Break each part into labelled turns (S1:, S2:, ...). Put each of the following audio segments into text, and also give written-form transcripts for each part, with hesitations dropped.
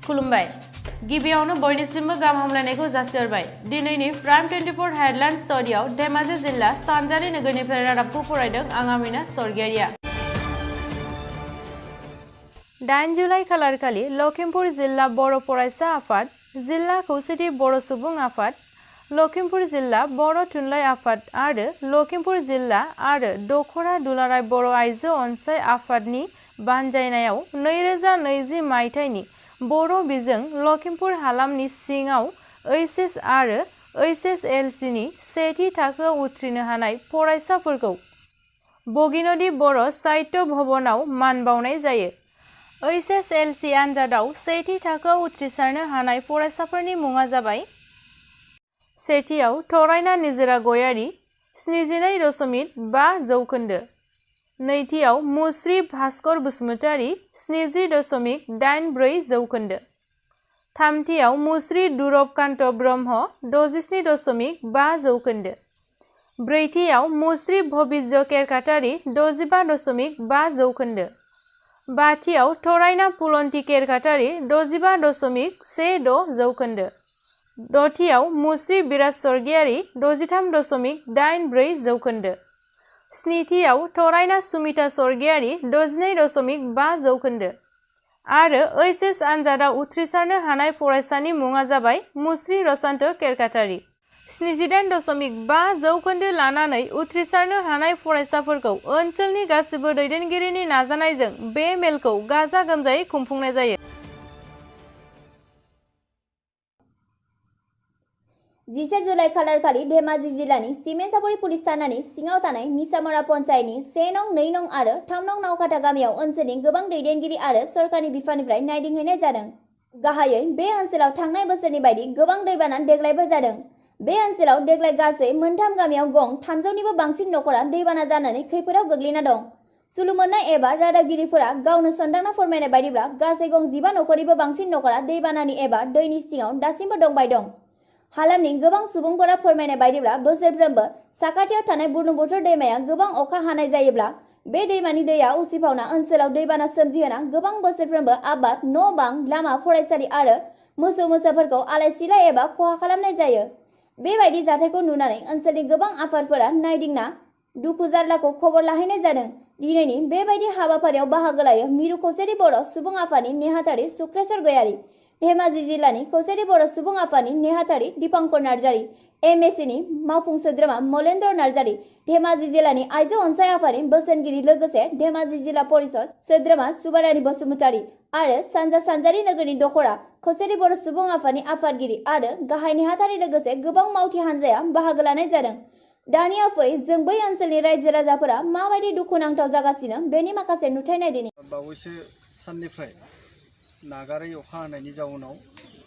S1: खुलुमबाय गिबियावनो बयनिसिमबो गाहाम हामलायनायखौ जासिहरबाय दिनैनि प्राइम 24 हेडलाइन स्टुडियाव धेमाजि जिल्ला सानजारि नोगोरनिफ्राय रादाबखौ फरायदों आं आमिना सरगियारिया 8 जुलाइ खालारखालि लखिमपुर जिल्ला बर' फरायसा आफाद जिल्ला खौसेथि बर' सुबुं आफाद लखिमपुर जिल्ला बर' थुनलाइ आफाद आरो लखिमपुर जिल्ला आरो दखरा दुलाराय बर' आइजो अनसाय आफादनि बानजायनायाव 2020 मायथाइनि बर' बिजों लखिमपुर हालामनि सिङाव ओइचएस आरो ओइचएसएलसी नि सेथि थाखोआव उथ्रिनो हानाय फरायसाफोरखौ बगिनदि बर' साहित्य भवनाव मान बावनाय जायो। ओइचएसएलसी आनजादाव सेथि थाखोआव उथ्रिसारनो हानाय फरायसाफोरनि मुङा जाबाय सेथियाव थरायना निजोरा गयारि 72.5 जौखोन्दो नैथियाव मुस्रि भास्कर बसुमतारी 70.84 जौखोन्दो थामथियाव मुस्रि दुरबकान्त ब्रह्म 67.5 जौखोन्दो ब्रैथियाव मुस्रि भबिज्य केरकाटारि 65.5 जौखोन्दो बाथियाव थरायना पुलन्ति केरकाटारि 65.16 जौखोन्दो दथियाव मुस्रि बिराज सरगियारि 63.84 जौखोन्दो स्निथियाव थरायना सुमिता सरगियारि 62.5 जौखोन्दो आरो ओइचएस आनजादाव उथ्रिसारनो हानाय फरायसानि मुङा जाबाय मुस्रि रसान्त केरकाटारि 78.5 जौखोन्दो लानानै उथ्रिसारनो हानाय फरायसाफोरखौ ओनसोलनि गासिबो दैदेनगिरिनि नाजानायजों बे मेलखौ गाजा गोमजायै खुंफुंनाय जायो।
S2: 10 जुलाइ खालारखालि धेमाजि जिल्लानि सिमेन्सापुरि पुलिस थानानि सिङाव थानाय निसामरा पन्चायतनि 1 नं 2 नं आरो 3 नं नावखाथा गामियाव ओनसोलनि गोबां दैदेनगिरि आरो सरकारनि बिफाननिफ्राय नायदिंहैनाय जादों। गाहायै बे ओनसोलाव थांनाय बोसोरनि बायदि गोबां दैबाना देग्लायबो जादों। बे ओनसोलाव देग्लाय गासै मोनथाम गामियाव गं 300निबो बांसिन नखरा दैबाना जानानै खैफोदाव गोग्लैना दं। सुलु मोननाय एबा रादाबगिरिफोरा गावनो सन्दांना फोरमायनाय बायदिब्ला गासै गं 15 नखरनिबो बांसिन नखरा दैबानानि एबा दैनि सिङाव दासिमबो दंबाय दं। हालामनि गोबां सुबुंफोरा फोरमायनाय बायदिब्ला बोसोरफ्रोमबो साखाथियाव थानाय बुरलुंबुथुर दैमाया गोबां अखा हानाय जायोब्ला बे दैमानि दैया उसिफावना ओनसोलाव दैबाना सोमजिहोना गोबां बोसोरफ्रोमबो आबाद न' बां लामा फरायसालि आरो मोसौ मोसाफोरखौ आलाय-सिलाय एबा खहा खालामनाय जायो। बेबायदि जाथायखौ नुनानै ओनसोलनि गोबां आफादफोरा नायदिंना दुखु जारलाखौ खबर लाहैनाय जादों। दिनैनि बेबायदि हाबाफारियाव बाहागो लायो मिरु खौसेथि बर' सुबुं आफादनि नेहाथारि सुक्रेश्वर गयारि धेमाजि जिल्लानि खौसेथि बर' सुबुं आफादनि नेहाथारि दीपंकर नार्जारि एमएसि मावफुं सोद्रोमा मलेन्द्र नार्जारि धेमाजि जिल्लानि आइजो अनसाय आफादनि बोसोनगिरि लोगोसे धेमाजि जिल्ला परिषद सोद्रोमा सुबारानि बसुमतारी आरो सानजा सानजारि नोगोरनि दखरा खौसेथि बर' सुबुं आफादनि आफादगिरि आरो गाहाय नेहाथारि लोगोसे गोबां मावथि हान्जाया बाहागो लानाय जादों। दानिया फै जों बै ओनसोलनि रायजो राजाफोरा माबायदि दुखुनांथाव जागासिनो बेनि माखासे नुथाय नायदिनि।
S3: बावैसो साननिफ्राय नागारै अखा हानायनि जाउनाव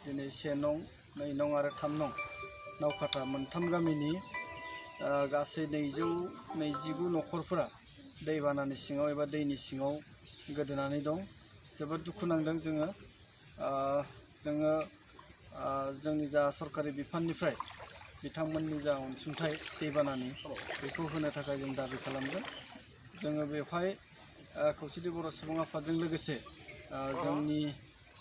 S3: दिनै 1 नं 2 नं आरो 3 नं नावखाथा मोनथाम गामिनि गासै 229 नखरफोरा दैबानानि सिङाव एबा दैनि सिङाव गोदोनानै दं। जोबोद दुखु नांदों जोङो जोंनि जा सरकारि बिफाननिफ्राय बिथांमोननि जा अनसुंथाइ दैबानानि बेखौ होनो थाखाय जों दाबि खालामदों। जोङो बेवहाय खौसेथि बर' सुबुं आफादजों लोगोसे जोंनि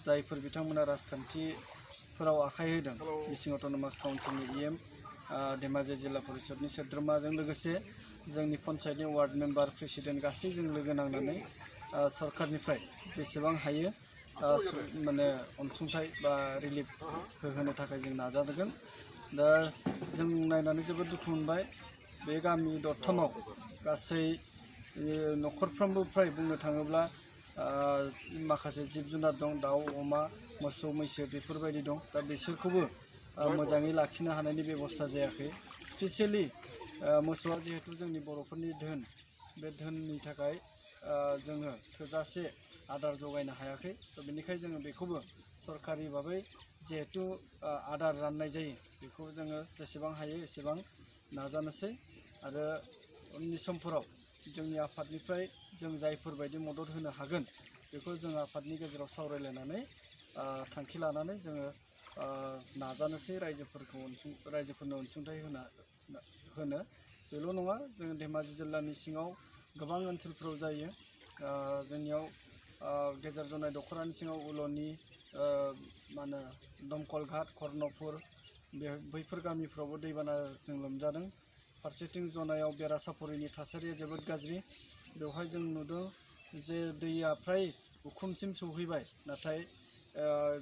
S3: जायफोर बिथांमोना राजखान्थिफोराव आखाइ होदों मिसिं अट'नमास काउन्सिलनि इएम धेमाजि जिल्ला परिषदनि सोद्रोमाजों लोगोसे जोंनि पन्चायतनि वार्ड मेम्बार प्रेसिडेन्ट गासैजों लोगो नांनानै सरकारनिफ्राय जेसेबां हायो माने अनसुंथाइ बा रिलिफ होनो थाखाय जों नाजागोन। दा जों नायनानै जोबोद दुखु मोनबाय बे गामि दरथामाव गासै नखरफ्रोमबो फ्राय बुंनो थाङोब्ला माखासे जिब जुनार दं दाउ अमा मोसौ मैसो बेफोरबायदि दं। दा बिसोरखौबो मोजाङै लाखिनो हानायनि बेबस्था जायाखै। स्पेसियेलि मोसौआ जिहेतु जोंनि बर'फोरनि धोन बे धोननि थाखाय जोङो थोजासे आदार जगायनो हायाखै। बेनिखायनो जोङो बेखौबो सरकारि भाबै जिहेतु आदार राननाय जायो बेखौ जोङो जेसेबां हायो एसेबां नाजानोसै आरो उननि समफोराव जोंनि आफादनिफ्राय जों जायफोरबायदि मदद होनो हागोन बेखौ जों आफादनि गेजेराव सावरायलायनानै थांखि लानानै जोङो नाजानोसै रायजोफोरनो अनसुंथाइ होनो बेल' नङा जों धेमाजि जिल्लानि सिङाव गोबां ओनसोलफोराव जायो। जोंनियाव गेजेर जनाय दख'रानि सिङाव उलनि मा होनो दमकल घाट कर्णपुर बैफोर गामिफ्रावबो दैबानाजों लोमजादों। फारसेथिं जनायाव बेरासापरिनि थासारिया जोबोद गाज्रि। बेवहाय जों नुदों जे दैया फ्राय उखुमसिम सौहैबाय, नाथाय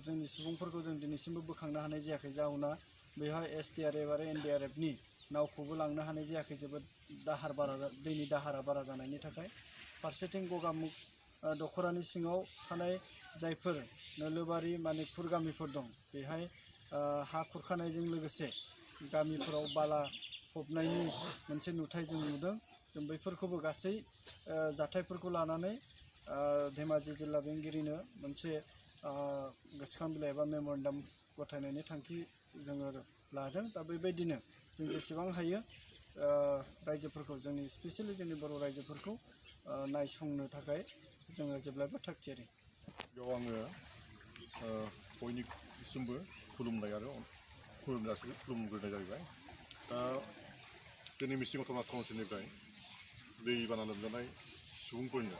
S3: जोंनि सुबुंफोरखौ जों दिनैसिमबो बोखांनो हानाय जायाखै। जाउना बेवहाय SDRF आरो NDRFनि नावखौबो लांनो हानाय जायाखै, जोबोद दैनि दाहारा बारा जानायनि थाखाय। फारसेथिं गगामुख दख'रानि सिङाव थानाय जायफोर नोलोबारि मानिकपुर गामिफोर दं, बेहाय हा खुरखानायजों लोगोसे गामिफोराव बाला फबनायनि मोनसे नुथाय जों नुदों। जों बैफोरखौबो गासै जाथायफोरखौ लानानै धेमाजि जिल्ला बेंगिरिनो मोनसे गोसोखां बिलाइ एबा मेम'रेन्डाम गथायनायनि थांखि जोङो लादों। दा बेबायदिनो जों जेसेबां हायो रायजोफोरखौ, जोंनि स्पेसियेलि जोंनि बर' रायजोफोरखौ नायसंनो थाखाय जोङो जेब्लायबो थागथियारि।
S4: बेयाव आङो बयनिसिमबो खुलुमनाय आरो खुलुमग्रोनाय जाहैबाय। दा दिनै मिसिं अट'नमास काउन्सिलनिफ्राय दैबाना लोमजानाय सुबुंफोरनो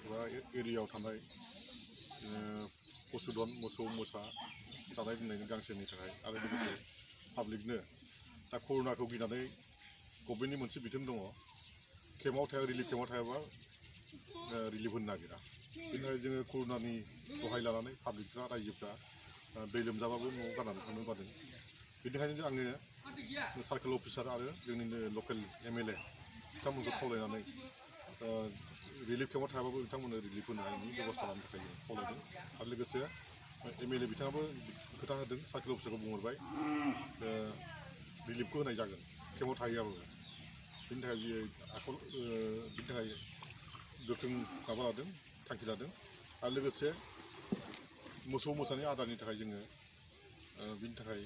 S4: एबा एरियायाव थानाय पशुधन मोसौ मोसा जानाय लोंनायनि गांसोनि थाखाय आरो लोगोसे पाब्लिकनो दा कर'नाखौ गिनानै गभर्नमेन्टनि मोनसे बिथोन दङ, रिलिफ केम्पआव थायाबा रिलिफ होनो नागिरा। बेनि थाखाय जोङो कर'नानि दहाय लानानै पाब्लिकफ्रा रायजोफ्रा दै लोमजाबाबो न'आव गारनानै थांनो बादों। बेनिखायनो आङो सार्केल अफिसार आरो जोंनिनो लकेल MLA बिथांमोनखौ खावलायनानै रिलिफ केम्पआव थायाबाबो बिथांमोननो रिलिफ होनो हानायनि बेबस्था लानो थाखाय जों खावलायदों। आरो लोगोसे MLA बिथाङाबो खोथा होदों, सार्केल अफिसारखौ बुंहरबाय रिलिफखौ होनाय जागोन केम्पआव थाहैयाबाबो। बेनि थाखाय बियो बिनि थाखाय गोख्रों माबा लादों, थांखि लादों। आरो लोगोसे मोसौ मोसानि आदारनि थाखाय जोङो बिनि थाखाय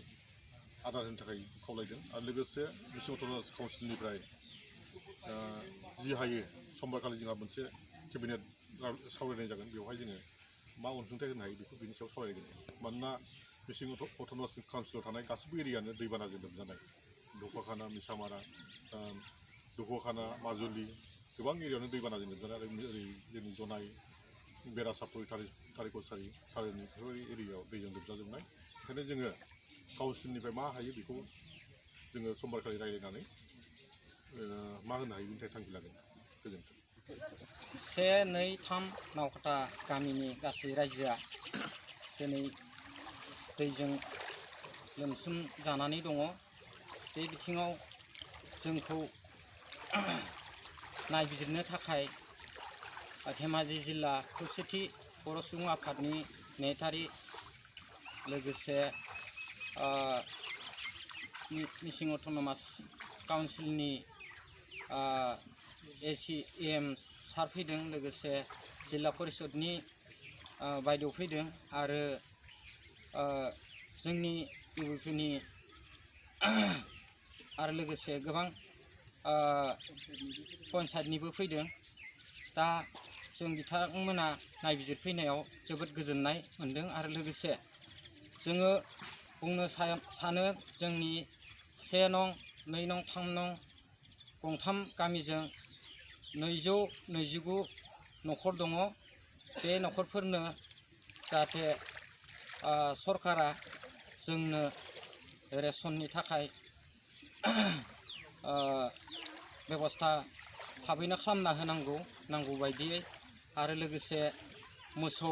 S4: आदार होनो थाखाय खावलायदों। आरो लोगोसे मिसिं अट'नमास काउन्सिलनिफ्राय जि हायो समबारखालि जोंहा मोनसे केबिनेट सावरायनाय जागोन। बेवहाय जोङो मा अनसुंथाइ होनो हायो बेखौ बिनि सायाव सावरायगोन। मानोना मिसिं अट'नमास काउन्सिलाव थानाय गासैबो एरियानो दैबानाजों लोमजानाय। दख'खाना, मिसामारा, दख'खाना, माजुलि गोबां एरियायावनो दैबानाजों लोमजानाय आरो ओरै जोंनि जनाय, बेरासापरि, थारिकसारि, थारिनि बेफोरबायदि एरियायाव दैजों लोमजाजोबनाय। ओंखायनो जोङो काउन्सिलनिफ्राय मा हायो बेखौ जोङो समबारखालि रायज्लायनानै मा होनो हायो बेनि थाखाय थांखि लागोन। गोजोन्थों।
S5: 1, 2, 3 नावकाटा गामिनि गासै रायजोआ दिनै दैजों लोमसोम जानानै दङ। बे बिथिङाव जोंखौ नायबिजिरनो थाखाय धेमाजि जिल्ला खौसेथि बर' सुबुं आफादनि नेहाथारि लोगोसे मिसिं अट'नमास काउन्सिलनि ACM सार फैदों, लोगोसे जिल्ला परिषदनि बायदेव फैदों आरो जोंनि UBPनि आरो लोगोसे गोबां पन्सायतनिबो फैदों। दा जों बिथांमोना नायबिजिरफैनायाव जोबोद गोजोननाय मोनदों। आरो लोगोसे जोङो बुंनो सानो जोंनि 1 नं, 2 नं, 3 नं गंथाम गामिजों 229 न'खर दङ। बे न'खरफोरनो जाहाथे सरकारा जोंनो रेसननि थाखाय बेबस्था थाबैनो खालामना होनांगौ, नांगौ बायदियै। आरो लोगोसे मोसौ,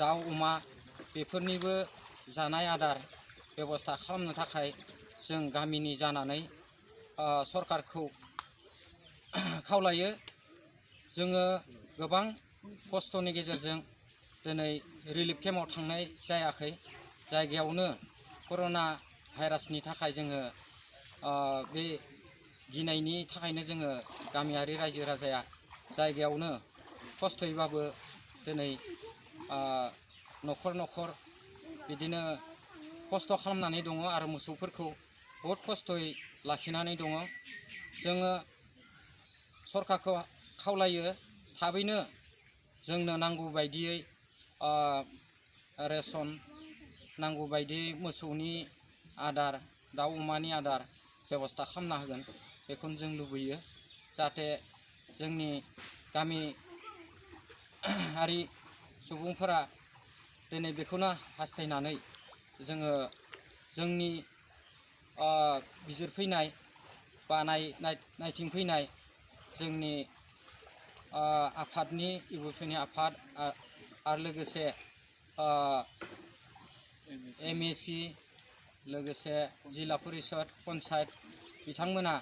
S5: दाउ, अमा बेफोरनिबो जानाय आदार बेबस्था खालामनो थाखाय जों गामिनि जानानै सरकारखौ खावलायो। जोङो गोबां खस्थ'नि गेजेरजों दिनै रिलिफ केम्पआव थांनाय जायाखै। जायगायावनो कर'ना भाइरासनि थाखाय जोङो बे गिनायनि थाखायनो जोङो गामियारि रायजो राजाया जायगायावनो खस्थ'यैबाबो दिनै न'खर न'खर बिदिनो खस्थ' खालामनानै दङ आरो मोसौफोरखौ बहुद खस्थ'यै लाखिनानै दङ। जोङो सरकारखौ खावलायो थाबैनो जोंनो नांगौ बायदियै रेसन, नांगौ बायदियै मोसौनि आदार, दाउ अमानि आदार बेबस्था खालामना होगोन, बेखौनो जों लुबैयो। जाहाथे जोंनि गामि आरि सुबुंफोरा दिनै बेखौनो हास्थायनानै जोङो जोंनि बिजिरफैनाय बा नायथिंफैनाय जोंनि आफादनि इउपिपिनि आफाद आरो लोगोसे MAC लोगोसे जिल्ला परिषद पन्सायत बिथांमोना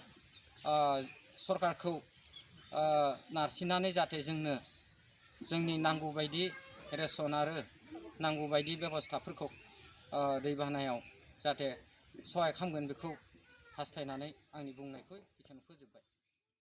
S5: सरकारखौ नारसिननानै जाहाथे जोंनो जोंनि नांगौ बायदि रेसन आरो नांगौ बायदि बेबस्थाफोरखौ दैबानायाव जाहाथे सहाय खालामगोन बेखौ हास्थायनानै आंनि बुंनायखौ